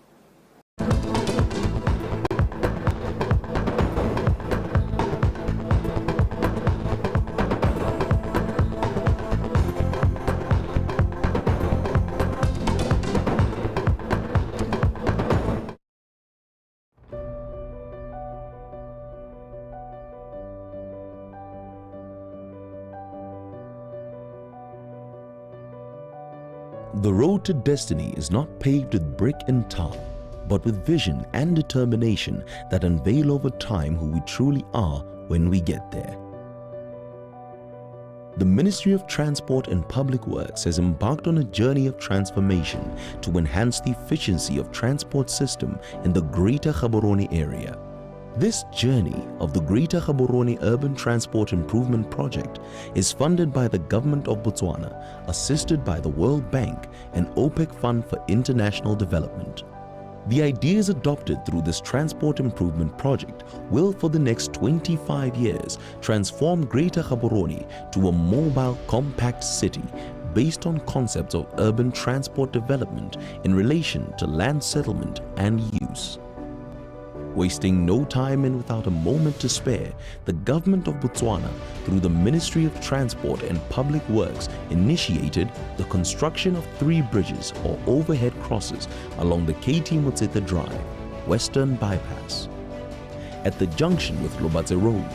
The road to destiny is not paved with brick and tar, but with vision and determination that unveil over time who we truly are when we get there. The Ministry of Transport and Public Works has embarked on a journey of transformation to enhance the efficiency of transport system in the Greater Gaborone area. This journey of the Greater Gaborone Urban Transport Improvement Project is funded by the Government of Botswana, assisted by the World Bank and OPEC Fund for International Development. The ideas adopted through this transport improvement project will for the next 25 years transform Greater Gaborone to a mobile, compact city based on concepts of urban transport development in relation to land settlement and use. Wasting no time and without a moment to spare, the government of Botswana, through the Ministry of Transport and Public Works, initiated the construction of 3 bridges or overhead crosses along the KT Motsete Drive, Western Bypass, at the junction with Lobatse Road,